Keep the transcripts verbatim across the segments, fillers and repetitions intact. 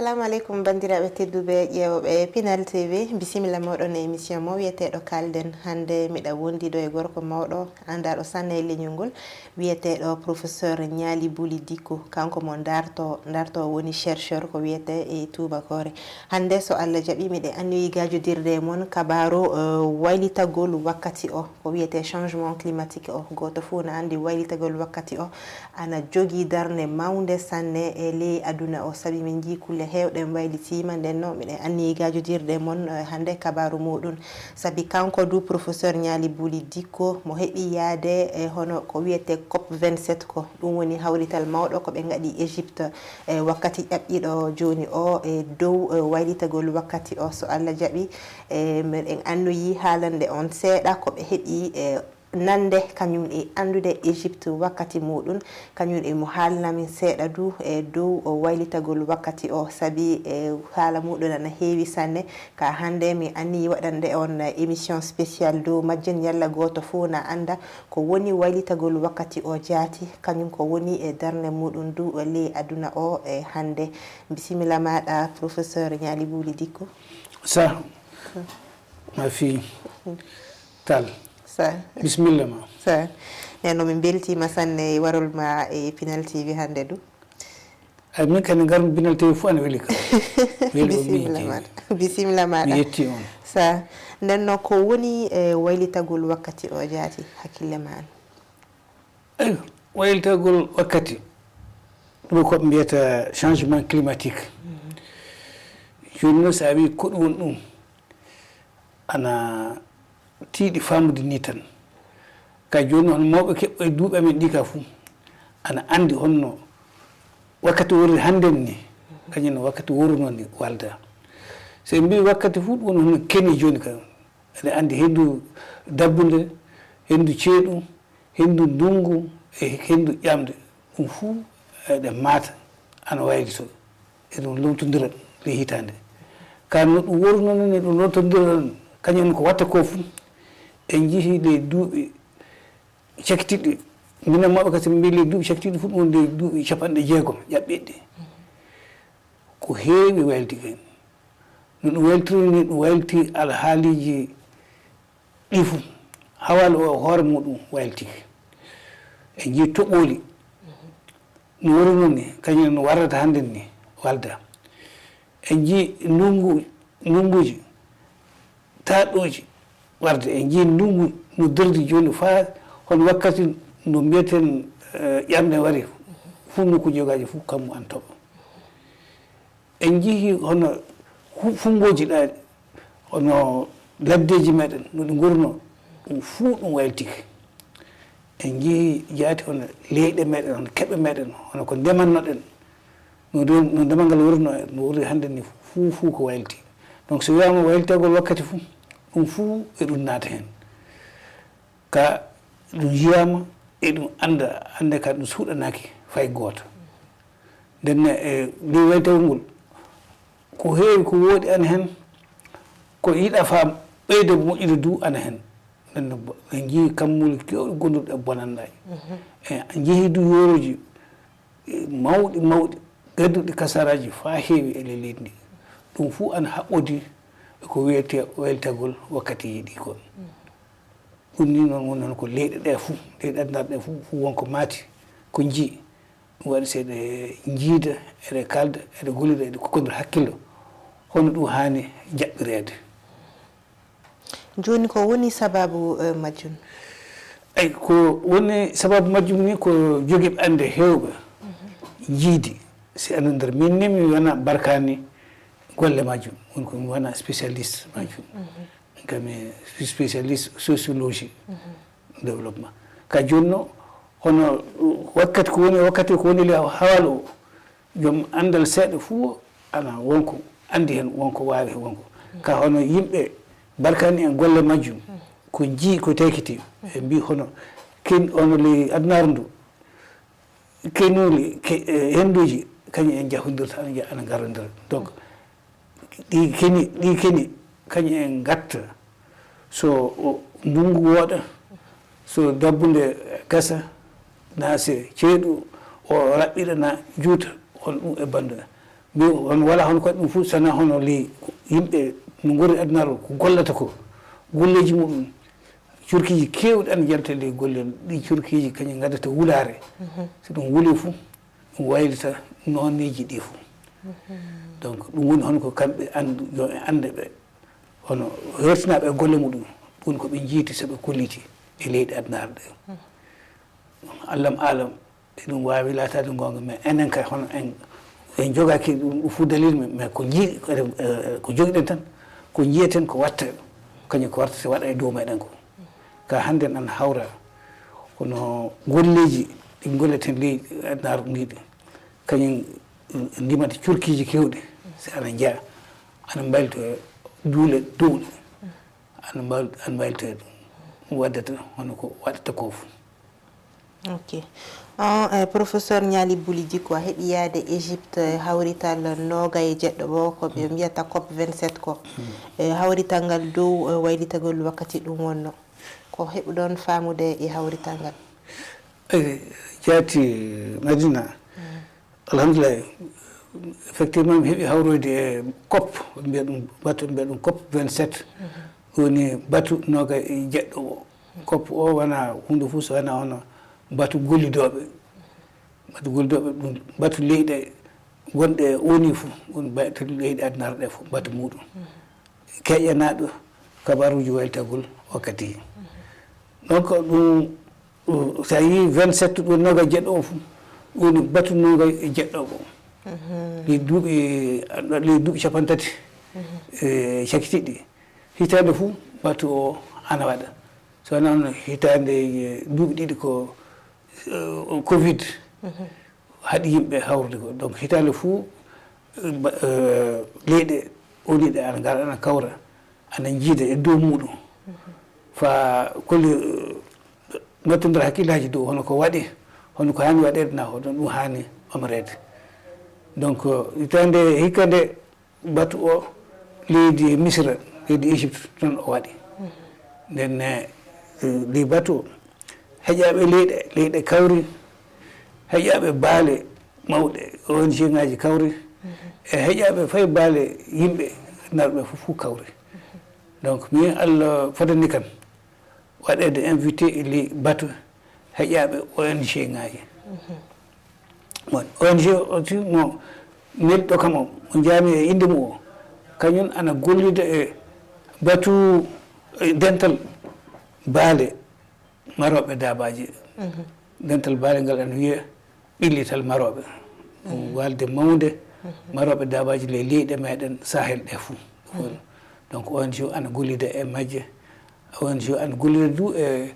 Assalamu aleykum, banndiraaɓe tedduɓe ƴeewooɓe Pinal T V. Bisimilla mooɗon e émission mo wiyeteeɗo Kaalden. Hannde miɗa wondi ɗo e gorko mawɗo, anndaa ɗo sanne e leñol ngol, wiyeteeɗo professeur Ñaali Buli Dikko. Kanko mo ndarto, ndarto woni chercheur ko wiyetee e tuubakoore. Hannde so Allah jaɓi, miɗe anniyi gaajodirde e mon kabaaru, eh, waylitagol wakkati o, ko wiyetee changement climatique o. Gooto fof na anndi waylitagol wakkati o ana jogii darnde mawnde sanne e ley aduna o, sabi min njii kulle heewɗe waylitiima. Nden noon, miɗen anniyi gaajodirde e mon, eh, hannde kabaaru muuɗum. Sabi kanko du, professeur Ñaali Buli Dikko, mo heɓi yahde e hono ko wiyetee COP vingt-sept ko, ɗum woni hawrital mawɗo ko ɓe ngaɗi Égypte, e wakkati ƴaɓɓiiɗo jooni o, e dow, e waylitagol wakkati o, so Allah jaɓi. E, miɗen annoyi haalande on seeɗa ko ɓe heɓi, e, nande kañum e anndude Égypte wakkati muuɗum, kañum e mo haalna min seeɗa du e dow o waylitagol wakkati o, sabi e haala muuɗum ana heewi sanne. Ka hannde mi anniyi waɗande on émission spéciale dow majjum, yalla gooto fof na annda ko woni waylitagol wakkati o jaati, kañum ko woni e darnde muuɗum du e ley aduna o e hannde. Bisimilla maaɗa, professeur Ñaali Buli Dikko. Sa, ma fii, tal. Sa. Bisimilla ma. Sa. Nden noon, min mbeltiima sanne e warol ma e Pinal T V hannde du. Ay, min kadi, ngarmi Pinal T V fof ana weli kam. Weli o mi Bisimilla jeyi. Maaɗa. Bisimilla maaɗa. Mi yetti on. Sa, nden noon, ko woni, eh, waylitagol wakkati o jaati, hakkille ma an? Eyo, waylitagol wakkati, ɗum ko ɓe mbiyata changement climatique. Mhm. Jooni noon, so a wii ko ɗum woni ɗum, ana tiiɗi faamude nii tan. Ka jooni, hono mawɓe keɓɓo e duuɓi amen ɗii ka fuu, ana anndi honno wakkati worri hannden ni, kañum no wakkati worruno ni walda. So en mbii wakkati fuu, ɗum woni hono keni jooni ka. Eɗen anndi henndu dabbunde, henndu ceeɗu, henndu ndunngu e henndu ƴamde, ɗum fuu eɗen maata, ana waylitoo. Eɗum lomtondira ley hitaande. Ka no ɗum worruno ni, ɗum lomtondira ɗon, kañum en ko watta ko fuu. En njihii ley duuɓi cakitiiɗi, minen mawɓe kasi, min mbii ley duuɓi cakitiiɗi fuu, ɗum woni ley duuɓi capanɗe jeegom ƴaɓɓiiɗi. Ko heewi wayliti heen. No ɗum waylitiri ni, ɗum wayliti alhaaliiji ɗi fuu, hawal o hoore muɗum waylitike. En njii toɓooli no woni noon ni, kañum no warrata hannden ni walda. En njii ndungu, ndunguuji taaɗɗooji warde. En njii ndungu no dardi jooni faa hono wakkati no mbiyeten, eh, ƴamɗe wari, fuu nokku jogaaji fuu kammu an toɓa. En njihii hono fu-, funngooji ɗaali, hono laddeeji meɗen, no ɗi ngorunoo, ɗum fuu ɗum waylitike. En njihii jaati hono leyɗe meɗen, hono keɓe meɗen, hono ko ndemannoɗen, no ndem-, no ndemal ngal worunoo, no worri hannde ni, fuu, fuu ko wayliti. Donc, so wiyaama waylitagol wakkati fuu, ɗum fuu e ɗum naata heen. Ka ɗum yiyaama, e ɗum annda, annde ka ɗum suuɗanaaki fay gooto. Nden ne, e ley waytawol ngol, ko heewi ko wooɗi ana heen, ko yiɗaa faa ɓeyda moƴƴude du ana heen. Nden ne, bo-, en njii kammuuli keewɗi gonduɗi e bonannaaji. Mhm. En njehii du yoorooji, e, mawɗi, mawɗi, gadduɗi kasaraaji faa heewi e ley leydi ndi. Ɗum fuu ana haɓɓodii e ko wiyetee waylitagol wakkatiiji ɗii kon. Mhm. Ɗum ni noon woni noon ko leyɗe ɗe fuu, leyɗe adunaaɓe ɗe fuu, fuu won ko maati, ko njii. Ɗum waɗi so eɗe njiida, eɗe kaalda, eɗe gollida, eɗe kukkondira hakkillo, hono ɗum haani jaɓɓireede. Jooni ko woni sabaabu, eh, majjum? Eyi, ko woni sabaabu majjum ni ko jogiiɓe annde heewɓe njiidi. Si annda nder min ni mi wona barkaani golle majjum, woni ko mi wona spécialiste majjum. Mhm. Min kam mi spécialiste sociologie développement. Ka jooni no, hono wakkati ko woni, wakkati ko woni le hawal o, joom anndal seeɗa fuu ana wonko anndi heen, wonko waawi heen, wonko. Ka hono yimɓe barkaani en golle majjum, ko njii, ko tekiti, ɓe mbii hono ken, hono ley adunaaru ndu, kenuuli, ke-, eh, hennduuji, kañum en njahodirta, ana nja-, ana ngarondira. Donc, ɗi keni, ɗi keni, kañum en ngatta. So o, ndunngu wooɗa, so dabbunde gasa, na se ceeɗu o raɓɓiɗa, na juuta, on ɗum e bannduna. Mbi on wala hono ko ɗum fof sana hono ley yimɓe no ngori adunaaru ko gollata ko golleeji muɗum. Curkiiji keewɗi an jalta ley golle ɗi curkiiji kañum ngaddata wulaare. So ɗum wuli fof ɗum waylita nooneeji ɗi fof. Donc ɗum woni hono ko kamɓe anndu yo ɓe annde ɓe hono hertinaaɓe e golle muɗum. Ɗum ko ɓe njiiti so ɓe kolliti e leyɗe adunaaru ɗe. Allam alam eɗum waawi laataade goonga mais enen kay hono en en jogaaki ɗum ɗum fof dalil men mais ko jii ko jogiɗen tan ko jiyeten ko watta kañum ko warta si waɗa e dow meɗen ko ka hannde nan hawra kono golleeji ɗi golleten leydi adunaaru ndiɗi kañum ndimata curkiiji kewɗi si ana jeya ana mbaylo to e duule duule ana mbaylo ana mbaylo to e ɗum waddata hono ko waɗata ko fof. Ok. On eh, professeur Niali Boulidji ko heɓi yaade Égypte eh, hawrital nooga e jeɗɗo ɓo ko ɓe mbiyata cop vingt-sept ko eh, hawrital ngal dow eh, waylitagol wakkati ɗum wonno ko heɓuɗon faamude e hawrital ngal eyi jaati madina alhamdulillahi effectivement mi heɓi hawroyde e cop mbiya ɗum bato mbiya ɗum cop vingt-sept woni batu nooga e jeɗɗo o cop o wona hunde fof so wona hono batu gollidooɓe batu gollidooɓe ɗum batu leyɗe gonɗe e oni fof woni batu leyɗe adunaaru ɗe fof batu muɗum keƴanaaɗo kabaruuji waytagol wakkati donc ɗum so a yii vingt-sept ɗum noga e jeɗɗo o fof woni batu noga e jeɗɗo o ɗi duuɓi ɗi duuɓi capantati e cakitiɗi hitaande fof batu o ana waɗa so wona on hitaande duuɓi ɗiɗi ko covid haɗi yimɓe hawrude ko donc hitaande fof leyɗe oliɗe ana ngara ana kawra ana jiida e dow muɗum fa kolli nattondira hakkillaaji dow hono ko waɗi hono ko haani waɗeede na hono ɗum haani ɓamareede donc hitaande hikka nde batu o leydi misra leydi égypte toon o waɗi nden ne ley batu o heƴaɓe leyɗe leyɗe kawri heƴaɓe baale mawɗe ong ngaji kawri e heƴaɓe fay baale yimɓe narɓe fof fof kawri donc min allah fodani kan waɗede invité e ley batu heƴaɓe ong ngaji bon ong aussi mo nelɗo kam o mo jaami e inde mum o kañum ana gollida e batu dental baale maroɓe dabaji dental baale ngal ana wiya ɓillital maroɓe ɗum walde mawde maroɓe dabaji le leyɗe meɗen sahel ɗe fou donc ong ana gollida e majje ong ana gollida du e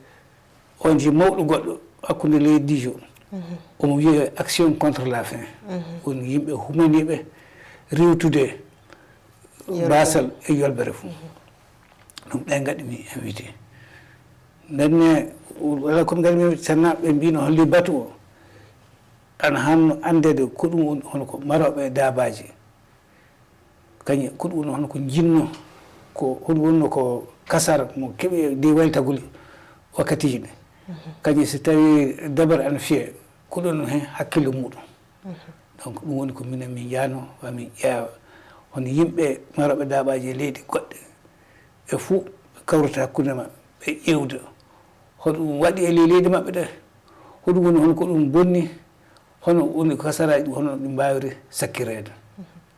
ong mawɗo goɗɗo hakkude leydijo omo wiya action contre la fin woni yimɓe humaniɓe rewtude basal e yolbere fou ɗum ɓe gaɗi mi invité ndenne wala komi gaɗi mi invité sanna ɓe mbino holli batu o ana hanno andede ko ɗum woni hono ko maroɓe e dabaji kañum ko ɗum woni hono ko jinno ko hoɗum wonno ko kasara mo keɓi de waytagol wakkatiji ɗi kañum so tawi dabar ana fiye ko ɗon hen hakkille muɗum donc ɗum woni ko minen min jano wa min ƴeewa hono yimɓe maroɓe daɓaji e leyɗe goɗɗe ɓe fuu ɓe kawrata hakkunde maɓɓe ɓe ƴeewda hoɗum waɗi e ley leydi maɓɓe ɗe hoɗum woni hono ko ɗum bonni hono woni kasaraji ɗum hono ɗi mbawiri sakkireede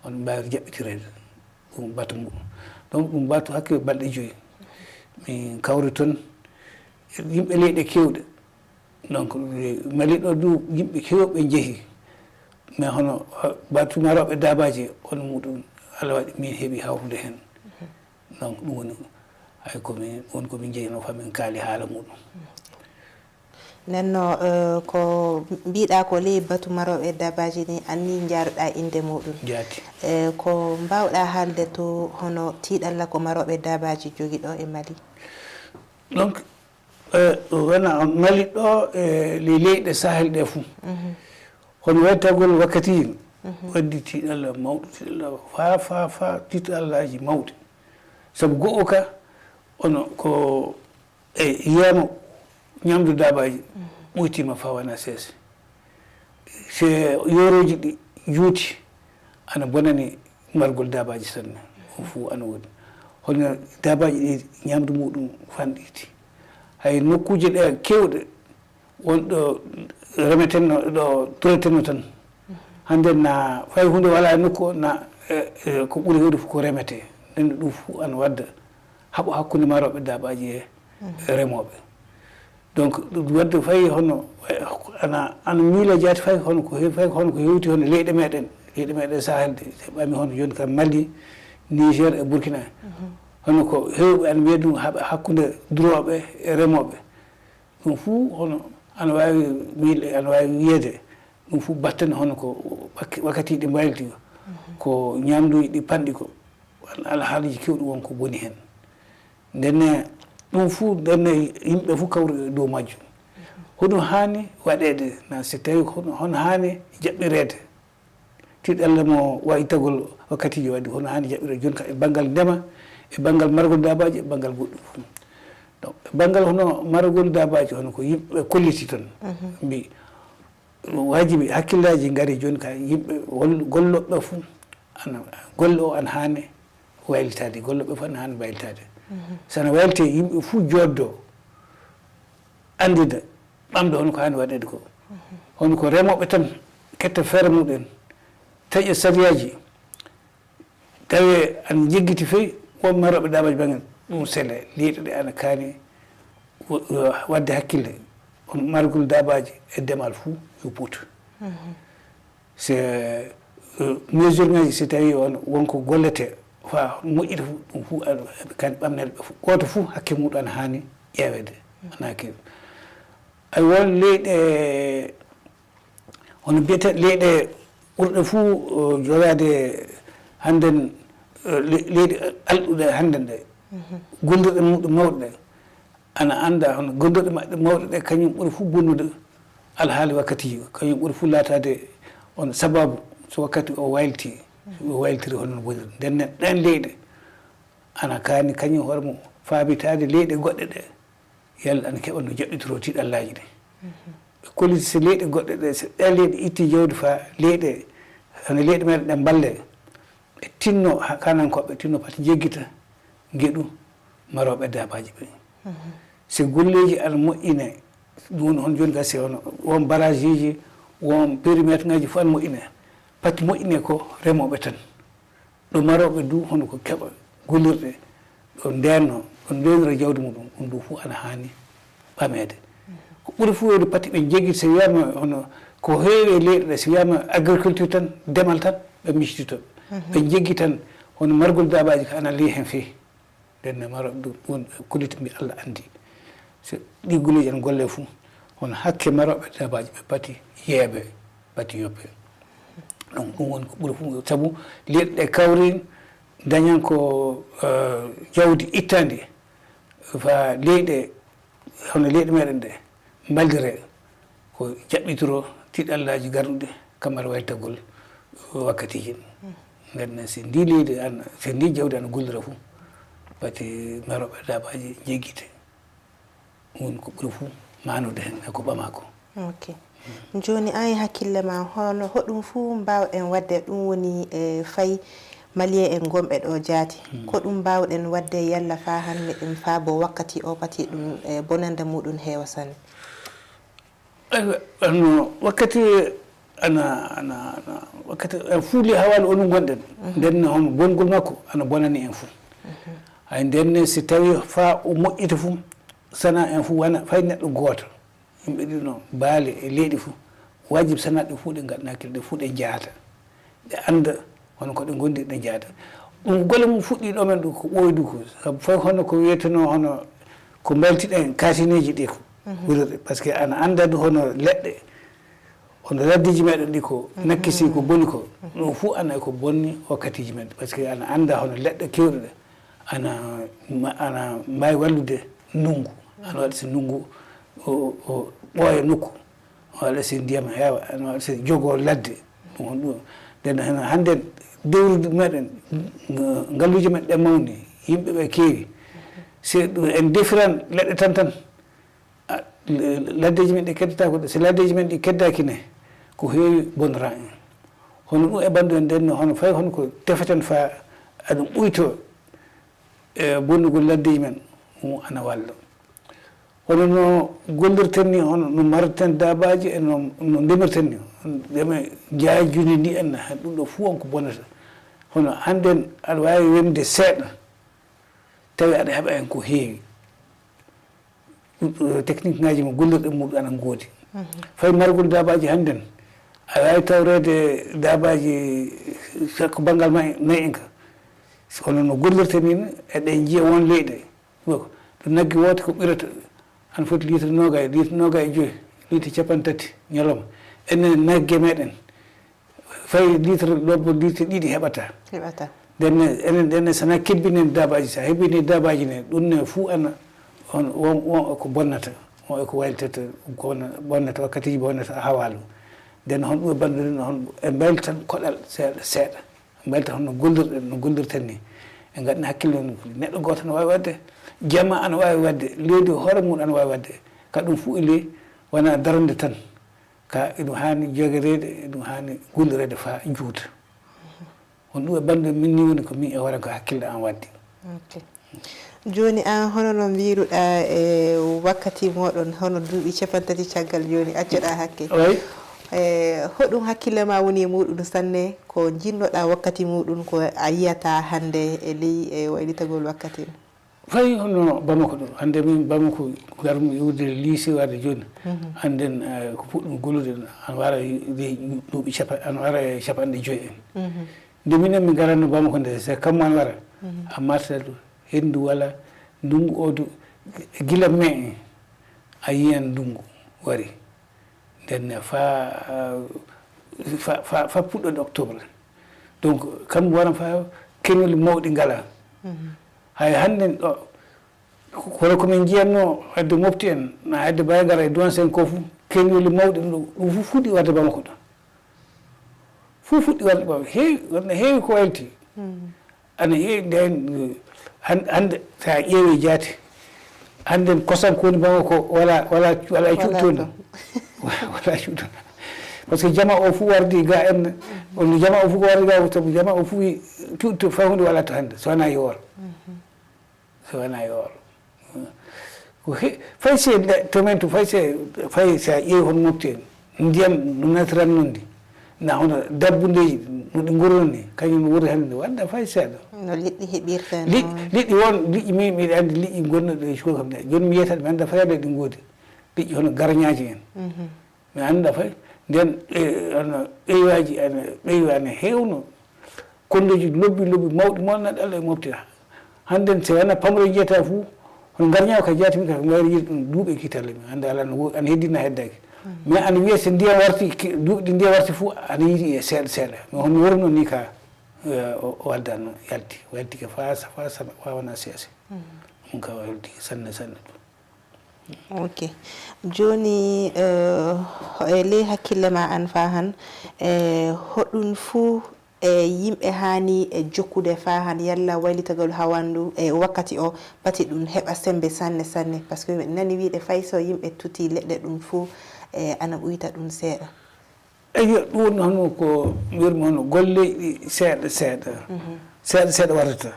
hono mbawiri jaɓɓitireede ɗum batu muɗum donc ɗum batu hakke balɗe joyi min kawri toon yimɓe leyɗe kewɗe donc mali ɗo du yimɓe kewɓe jeehi mais hono batu maroɓe dabaji on muɗum allah waɗi min heeɓi hawrude hen donc ɗum woni hay komi woni komin jeyno famin kaali haala muɗum nenno ko mbiɗa ko ley batu maroɓe dabaji ni anni jaruɗa inde muɗum jaati ko mbawɗa haalde to hono tiɗalla ko maroɓe dabaji jogi ɗo e mali donc wona mali ɗo e ley leyɗe sahel ɗe fou hono wattagol wakkati waddi tiɗalla mawɗo tiɗalla fa fa fa tiɗallaji mawɗi saabu go'o ka ono ko e yiyama ñamdu dabaji ɓoytima fa wona seese se yoroji ɗi juuti Ana bonani margol daabaaji sanne. Ɗum fuu ana woni. Hono daabaaji ɗi ñaamdu muɗum fanɗiti. Hay nokkuuje ɗe keewɗe won ɗo remetenno, ɗo toletenno tan. Hannde na fay huunde wala e nokku o, na, e, e, ko ɓuri heewde fof ko remete. Nden ɗum fuu ana wadda haɓo hakkunde marooɓe daabaaji e remooɓe. Donc, ɗum wadde fay hono, ana, ana miila jaati fay hono ko he-, fay hono ko hewti hono leyɗe meɗen, leyɗe meɗen Sahel ɗe, ɓami hono jooni ka Mali, Niger e Burkina. Hono ko hewɓe ana mbiya ɗum haɓ-, hakkunde durooɓe e remooɓe. Ɗum fuu hono ana waawi miil-, ana waawi wiyeede, ɗum fuu battane hono ko wak-, wakkatiiji ɗi mbayliti ko, ko ñaamduuji ɗi panɗi ko, al-, alhaaliji keewɗi won ko boni heen. Ndenne ɗum fuu, ndenne yimɓe fuu kawri e dow majjum. Hoɗum haani waɗeede, na si tawi hono, hono haani jaɓɓireede? Tiɗalla mo waytagol wakkatiiji waɗi, hono haani jaɓɓireede jooni ka e banngal ndema, e banngal margol daabaaji, e banngal goɗɗum fuu. Donc, e banngal hono margol daabaaji, hono ko yimɓe kolliti toon, mbi, waajibi hakkillaaji ngari jooni ka yimɓe wol-, gollooɓe fuu, ana, golle o ana haani waylitaade, gollooɓe fuu ana haani waylitaade. So ana waylitee, yimɓe fuu jooddoo, anndida, ɓamda hono ko haani waɗeede ko. Hono ko remooɓe tan ketta feere muɗen, taƴa sariyaaji, tawi ana jeggiti fey won marooɓe daabaaji bannge ɗum sele, leyɗe ɗe ana kaani wa-, wa-, waɗde hakkille, on margol daabaaji e demal fuu yo puut. Se, eh, mesure ngaji, si tawi on wonko gollete fa moƴƴita fu, ɗum fu aɗa, kadi ɓamnere ɓe fu. Gooto fu hakke muɗum ana haani ƴeeweede. Ana hakke. Ay won leyɗe, hono mbiyete leyɗe ɓurɗe fu, eh, jogaade hannden, eh, le-, leyɗe alɗuɗe hannden ɗe. Gollirɗe muɗum mawɗe ɗe. Ana annda hono gonduɗe maɓɓe mawɗe ɗe, kañum ɓuri fof bonnude alhaali wakkatiiji, kañum ɓuri fof laataade on sababu so wakkati o wayliti, o waylitiri hono no boniri. Nden ne ɗen leyɗe ana kaani kañum hoore mum faabitaade leyɗe goɗɗe ɗe, yalla ana keɓa no jaɓɓitoro tiiɗallaaji ɗi. Ɓe kolliti so leyɗe goɗɗe ɗe, so ɗen leyɗe itti jawdi faa leyɗe, hono leyɗe meɗen ɗe mballe, ɓe tinno, ha-, kaanankooɓe tinno pati jeggita ngeɗu marooɓe daabaaji ɓe. So golleeji ana moƴƴine, ɗum woni hono jooni ka si hono won barrage uji, won périmètre ngaji fof ana moƴƴine. Pati moƴƴine ko remooɓe tan. Ɗo marooɓe du hono ko keɓa gollirɗe, ɗo ndeenno, ɗo ndeenira jawdi muɗum, ɗum du fof ana haani ɓameede. Ko ɓuri fof welde pati ɓe jeggita, so wiyaama hono ko heewi e leyɗe ɗe, so wiyaama agriculture tan, demal tan, ɓe mictito. Ɓe jeggi tan hono margol daabaaji ko ana ley heen fii. Nden ne marooɓe ɗum, ɗum kolliti mbi Allah anndi. So ɗi golleeji en golle fof, hono hakke marooɓe daabaaji ɓe pati yeeɓe, pati yoppe. Donc ɗum woni ko ɓuri fof, sabu leyɗe ɗe kawri dañan ko, eh, jawdi ittandi fa leyɗe hono leyɗe meɗen ɗe, mballire ko jaɓɓitoro tiiɗallaaji garɗuɗi kamar waytagol wakkatiiji. Nden ne, si ndi leydi an, si ndi jawdi ana gollira fof, pati marooɓe daabaaji jeggite. Ɗum woni ko ɓuri fof maanude heen e ko ɓamaa ko. Ok. Jooni, an e hakkille ma, hono hoɗum fof mbaawɗen waɗde, ɗum woni e fay Malien en gonɓe ɗo jaati. Ko ɗum mbaawɗen waɗde yalla faa hannde en faabo wakkati o pati ɗum e bonannde muɗum heewa sanne? Aywa, no wakkati ana, ana, ana, wakkati, eh, fuuli hawali o ɗum gonɗen. Nden ne hono bongol makko ana bonani en fof. Hay nden ne si tawi faa o moƴƴita fof, sana en fof wana fay neɗɗo gooto. Yimɓe ɗiɗo, baali e leydi fof, wajibi sanaaɗe fof ɗe ngaɗanaaki, ɗe fof ɗe njaata. Ɗe annda hono ko ɗe ngondi, ɗe njaata. Ɗum golle mum fuɗɗi ɗo men ɗo ko ɓooydu ko. Sabu fay hono ko wiyetenoo hono ko mbaylitii ɗen kaasineeji ɗi ko. Par ce que ana annda du hono leɗɗe, hono laddeeji meɗen ɗi ko nakkisi ko boni ko. Ɗum fof ana ko bonni wakkatiiji men. Par ce que ana annda hono leɗɗe keewɗe ɗe ana ma-, ana mbaawi wallude ndunngu. Ana waɗa si ndunngu o, o ɓooya nokku. Waɗa si ndiyam heewa, ana waɗa si jogoo ladde. Ɗum woni ɗum. Nden hannde dewrude meɗen, ngalluuje men ɗe mawni, yimɓe ɓe keewi. Si ɗum en defiran leɗɗe tan tan, a, le-, laddeeji men ɗi keddataako ɗe. Si laddeeji men ɗi keddaaki ne, ko heewi bonnoraa en. Kono ɗum e ɓanndu en nden, hono fay hono ko tefeten fa aɗum ɓuyto e bonnugol laddeji men, ɗum ana walla. Hono no gollirten ni, hono no marreten daabaaji, e no, no ndemirten ni, ndema jaajuni ndi en, ɗum ɗo fuu on ko bonnata. Hono hannden aɗa waawi wemde seeɗa, tawi aɗa heɓa heen ko heewi. Ɗum, eh, technique ngaji mo gollirɗe muɗum ana ngoodi. Fay margol daabaaji hannden, a waawi tawreede daabaaji, eh, ko banngal ma-, nayi en ka. Kono no gollirta ni, eɗen njiya won leyɗe. Ɗo nagge woote ko ɓirata, ana foti litre noogay, litre noogay e joyi, litre capanɗe tati ñalawma. Enen nagge meɗen, fay litre lobbo, litre ɗiɗi heɓata. Heɓata. Nden ne, enen, nden ne, sana kebbinen daabaaji, sa hebbini daabaaji ne, ɗum ne fuu ana, on, on, on ko bonnata, on ko waylitata, ko wona-, bonnata, wakkatiiji bonnata hawaalu. Nden hon ɗum e banndum, hon e mbaylitan koɗal seeɗa, seeɗa. Mbaylitan hono gollirɗen, no gollirten ni. En ngaɗna hakkille, neɗɗo gooto no waawi waɗde, jama ana waawi waɗde, leydi hoore mum ana waawi waɗde. Ka ɗum fuu e ley, wona darande tan. Ka eɗum haani jogereede, eɗum haani gollireede faa juuta. Kono ɗum e banndum min ni woni ko min e hoore ko hakkille an waddi. Ok. Jooni an, hono no mbiiruɗaa e wakkati mooɗon, hono duuɓi capanɗe tati caggal jooni, accoɗaa hakke. Oy. E, hoɗum hakkille ma woni e muuɗum sanne? Ko njiɗnoɗaa wakkati muuɗum ko a yiyata hannde e ley, e, waylitagol wakkati? Fay hono Bamako ɗo. Hannde min Bamako, garmi iwde lycée warde jooni. Mhm. Annden, eh, ko puɗɗum gollude, ana wara de duuɓi capa-, ana wara e capanɗe joyi en. Mhm. Nde minen min garanno Bamako nde, c'est kammu ana wara. Mhm. Amma saɗu, henndu wala, ndunngu o du, gila mai en, a yiyan ndunngu wari. Nden ne fa, fa, fa, fa puɗɗo octobre. Donc, kammu waran fa kenoli mawɗi ngala. Mhm. Hay hannden ɗo, kono ko min njiyatno hedde mofti en, na hedde Baygara e Duwan Sen ko fu, kenoli mawɗi ɗum ɗo, ɗum fu fuɗɗi warde Bamako ɗo. Fu fuɗɗi warde Bamako. Heewi, wonno heewi ko wayliti. Mhm. Ana heewi nden, han-, hannde, so a ƴeewi jaati, hannden kosam ko woni Bamako ko wala, wala, wala e cuuɗi toon. Wala cuuɗi toon. Parce que jama o fu wardi ga en, on jama o fu ko wardi ga, sabu jama o fu wi cuuɗi to, fay huunde wala to hannde, so wona yooro. Mhm. So wona yooro. Ko he-, fay se nde-, to men to, fay se, fay se a ƴeewi hono mofti en, ndiyam no natiran noon ndi, na hono dabbundeeji no ɗi ngorno ni, kañum no woni hannde, wadda fay seeɗa. No liɗɗi heɓirta. Liɗ-, noon. Liɗɗi won, liƴƴi mi, miɗa anndi liƴƴi gonnoɗi e cuuɗi kam ɗe. Jooni mi yiyata ɗi, mi annda fay ɗe ɗi ngoodi. Liƴƴi hono garñaaji en. Mhm. Mi annda fay. Nden, e, hono ɓeywaaji, ana, ɓeywa ana heewno. Kondoji lobbi, lobbi mawɗi, mawɗi, naɗɗo Allah e mofti. Hannden, so wona pamro jiyata fuu, hono ngarñaawo ka jaati mi ka, ko ngayri yiɗi ɗum duuɓi e kiitalle mi. Hannde alaa no wo-, ana heddi na heddaaki. Mm. Mais ana wiya so ndiyam warti, ki-, duuɓi ɗi ndiyam warti fuu, ana yiɗi e seeɗa, seeɗa. Mais hono mi wurno ni ka, eh, o, o waddano, yalti. O yalti ke faa sa-, faa sa-, faa wona seese. Mm. Ɗum ka o yalti sanne, sanne. Ok. Jooni, eh, ho-, e ley hakkille ma an faa han, eh, hoɗum fuu e yimɓe haani e jokkude faa han yalla waylitagol hawandu e wakkati o, pati ɗum heɓa semmbe sanne sanne? Parce que miɗo nani wiide fay so yimɓe tuti leɗɗe ɗum fuu, eh, ana ɓuyta ɗum seeɗa. Eyo, ɗum woni hono ko mbiyatmi hono golle ɗi seeɗa seeɗa. Mhm. Seeɗa seeɗa waɗata.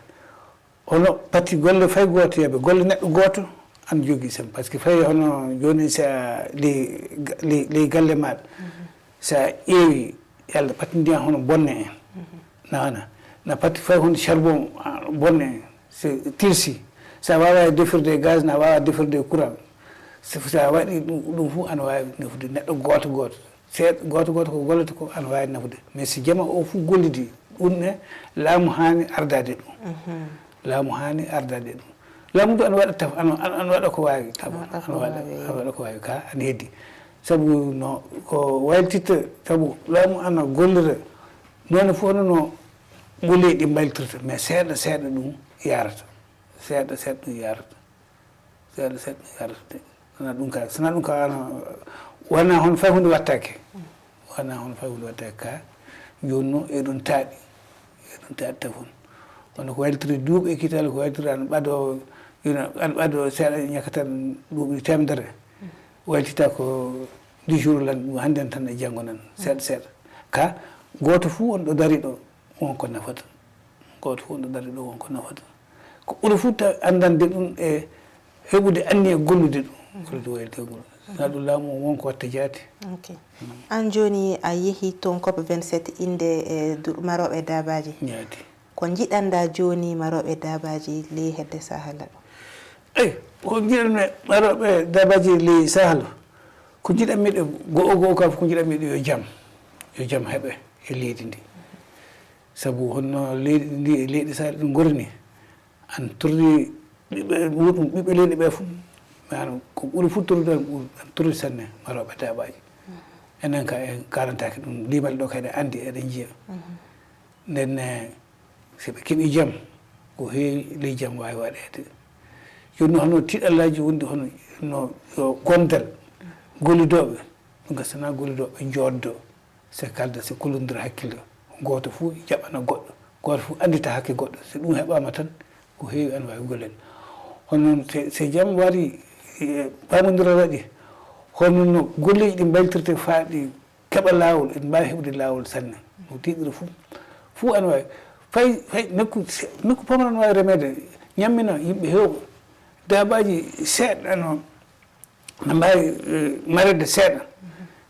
Hono pati golle fay gooto yeeɓe, golle neɗɗo gooto ana jogii semmbe. Parce que fay hono jooni, so a ley, ley, ley galle maaɗa, mhm, so a ƴeewi, yalla pati ndiyan hono bonne en. Mhm. Na wona, na pati fay hono charbon, ah, bonne en. So tilsi, so a waawaa defirde e gaz, na a waawaa defirde e courant. So, so a waɗi ɗum, ɗum fof ana waawi nafude neɗɗo gooto gooto. Seeɗa, gooto gooto ko gollata ko ana waawi nafude. Mais si jama o fof gollidi, ɗum ne, laamu haani ardaade ɗum. Mhm. Laamu haani ardaade ɗum. Laamu ndu ana waɗa taf-, ana, ana, ana waɗa ko waawi. Ana waɗa ko waawi. Ana waɗa ko waawi ka, ana heddi. Sabu no ko waylititta, sabu laamu ana gollira noone fof no, no golleeji ɗi mbaylitirta, mais seeɗa seeɗa ɗum yarata. Seeɗa seeɗa ɗum yarata. Seeɗa seeɗa ɗum yarata de. Wona ɗum ka, so wona ɗum ka, wona, wona hono fay huunde wattaake. Wona hono fay huunde wattaake ka. Jooni noon eɗon taaɗi. Eɗon taaɗi tafon. Kono ko waylitiri duuɓi e kiitaale, ko waylitiri ana ɓadoo, ina, ana ɓadoo seeɗa ñakkata duuɓi teemedere. Waylitita ko dix jours lan, ɗum hannden tan e janngo nan, seeɗa seeɗa. Ka, Gooto fof on ɗo dari ɗo, won ko nafata. Gooto fof on ɗo dari ɗo, won ko nafata. Ko ɓuri fof ta anndande ɗum e heɓude anniya gollude ɗum. Ko ɗum wayi ɗo ngol. Sinaa ɗum laamu o, won ko watta jaati. Ok. Aan jooni a yehi toon cop vingt-sept innde e du-, marooɓe daabaaji. Jaati. Ko njiɗanɗaa jooni marooɓe daabaaji ley hedde Sahel ɗo? Eyi, ko njiɗanmi marooɓe daabaaji ley Sahel, ko njiɗanmi ɗo go'o go'o kam, ko njiɗanmi ɗo yo jam, yo jam heɓe e leydi ndi. Sabu honno leydi ndi e leyɗe Sahel ɗum ngorri ni, an torri ɓiɓɓe muɗum, ɓiɓɓe leydi ɓe fof, maanaam ko ɓuri fof torrude an, an torri sanne marooɓe daabaaji. Enen ka en kaalantaake ɗum, limal ɗo kadi anndi eɗen njiya. Nden, eh, so ɓe keɓii jam, ko heewi ley jam waawi waɗeede. Jooni noon, hono tiiɗallaaji wonɗi hono no yo gondal gollidooɓe, ɗum ka sinaa gollidooɓe njooddoo, se kalda, se kollondira hakkille, gooto fof jaɓana goɗɗo, gooto fof anndita hakke goɗɗo. So ɗum heɓaama tan, ko heewi ana waawi golleede. Hono noon, so, so jam warii, e paamondiral waɗii, hono no golleeji ɗi mbayltirtee faa ɗi keɓa laawol, en mbaawi heɓude laawol sanne. No tiiɗiri fof, fof ana waawi. Fay, fay nokku, nokku pamaro ana waawi remeede, ñammina yimɓe heewɓe. Daabaaji seeɗa no, no mbaawi, eh, mareede seeɗa.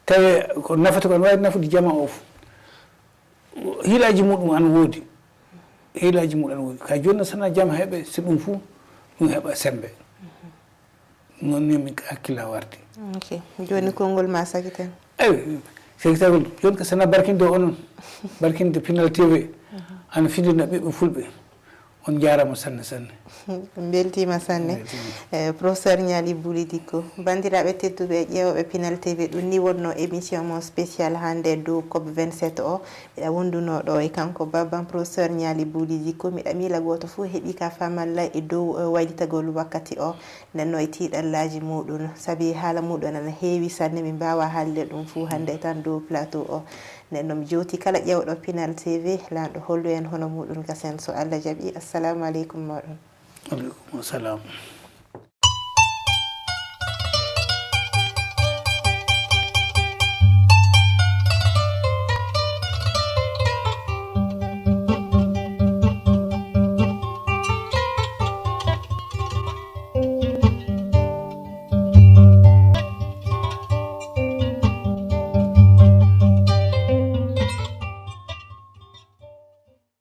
Tawi ko nafata ko ana waawi nafude jamaa o fof. Hiilaaji muɗum ana woodi. Hiilaaji muɗum ana woodi. Ka jooni, so wonaa jam heɓe, so ɗum fof, ɗum heɓa semmbe. Noon ni min hakkillaa warti. Ok. Jooni konngol ma sakiten. Eyi, sakitagol. Jooni ko sana barkinde onon. Barkinde Pinal T V. Ana findina ɓiɓɓe fulɓe. On njaaraama sanne, sanne. En mbeltiima sanne. Mbeltiima. Eh, professeur Ñaali Buli Dikko. Banndiraaɓe tedduɓe e ƴeewooɓe Pinal T V, ɗum ni wonno émission mon spécial hannde dow cop vingt-sept o. Miɗa wonduno ɗo e kanko babban professeur Ñaali Buli Dikko. Miɗa miila gooto fof heɓi ka faamalla e dow, eh, waylitagol wakkati o. Nden no e tiiɗallaaji muɗum, sabi haala muɗum ana heewi sanne, min mbaawaa haalde ɗum fuu hannde tan dow plateau o. Nden no mi jowti kala ƴeewɗo Pinal T V, laamɗo hollu en hono muɗum gasen so Allah jaɓi. Assalamu aleykum mooɗon. Aleykum salam.